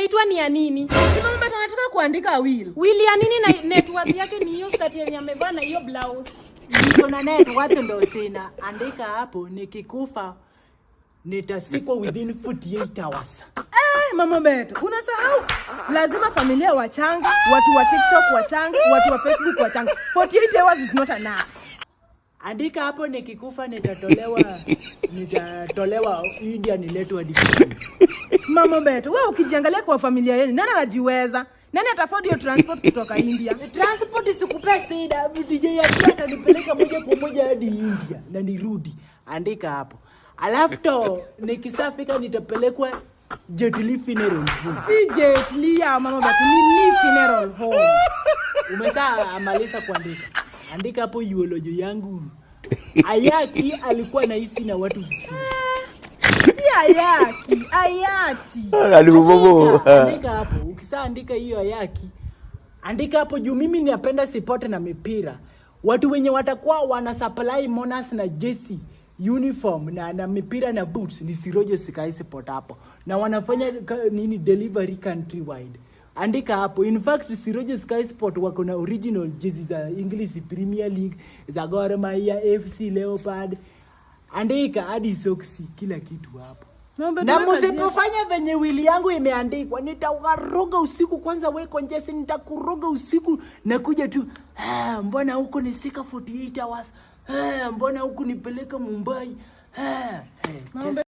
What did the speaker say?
Umeitwa ni ya nini? Si Mama Beto anataka kuandika will. Will ya nini na net worth yake ni hiyo skirt yenye amevaa na hiyo blouse? Niko na net worth ndo sina. Andika hapo, nikikufa nitazikwa within 48 hours. Eh, Mama Beto, unasahau lazima familia wachange, watu wa TikTok wachange, watu wa Facebook wachange. 48 hours is not enough. Andika hapo, nikikufa nitatolewa India niletwe hadi Kisumu. Mama Beto, wewe ukijiangalia kwa familia yenu, nani anajiweza? Nani ataafford hiyo transport kutoka India? Transport sikupea shida, DJ Akia atanipeleka moja kwa moja hadi India na nirudi. Andika hapo. Alafu to nikisafika nitapelekwa Jet Li Funeral Home. Si Jet Li ya Mama Beto, ni Lee Funeral Home. Umesha maliza kuandika? Andika hapo eulogy yangu. Ayaki alikuwa naishi na watu vizuri. Si Ayaki, Ayati. Alibobo. Andika hapo. Ukishaandika hiyo Ayaki, andika hapo juu mimi ninapenda sport na mipira. Watu wenye watakuwa wana supply monas na jersey, uniform na mipira na boots ni Sirojo Sky Sport hapo, na wanafanya nini, delivery countrywide. Andika hapo. In fact, Sirojo Sky Sport wako na original jezi za English Premier League, za Gor Mahia, FC Leopard. Andika hadi soksi, kila kitu hapo. Mama Beto, Na wewe kazi yako- msipofanya venye will yangu imeandikwa, nitawaroga usiku. Kwanza we Konjesi, nitakuroga usiku na kuja tu, "Ah, mbona huku ni sika 48 hours? Ah, mbona huku nipeleka Mumbai?" Ah, eh,